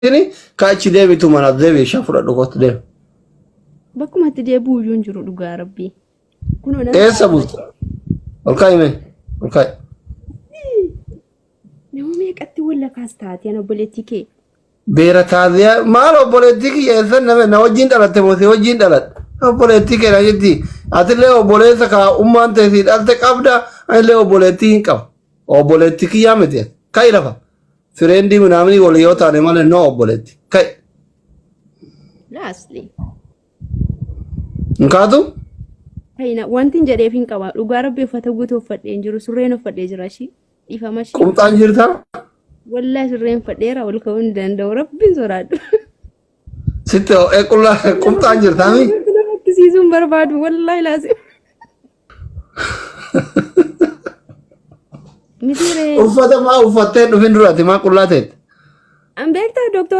Ini ka achi deebitu mana deebi ishaa fudhadhu kottu deemi. Bakkuma itti deebi'u iyyuu hin jiru dhugaa rabbii. Kunoo nama Eessa bulta? Ol kaa'i mee? Ol kaa'i. Nama meeqatti walla kaas taate ana obboleettii kee. Beera taaziyaa maal obboleettii kiyya eessan nama na wajjin dhalatte moo si wajjin dhaladhe? Obboleettii kee na jetti. Atillee obboleessa kaa ummaan tee si dhalte qabda anillee obboleettii hin qaba. Obboleettii kiyyaa miti. Ka'i lafa. Fireendii minaaminii walii yoo taane malee no obboleetti. Ka'i. Laasli. Hin kaatu? Fayyina wanti hin jedheef hin qaba. Dhugaa rabbi uffata guutuu uffadhee hin jiru. Surreen uffadhee jira ishii. Dhiifama ishii. Qumxaan jirta? Wallaahi surreen uffadheera ol ka'uu hin danda'u. Rabbiin sodaadhu. Sitti ho'ee qullaa qumxaan jirta mi? Nama fakkisiisuu hin barbaadu. Wallaahi laasi. Miti ree. Uffata maa uffattee dhufin duraati maa qullaa teette? An beektaa dooktora.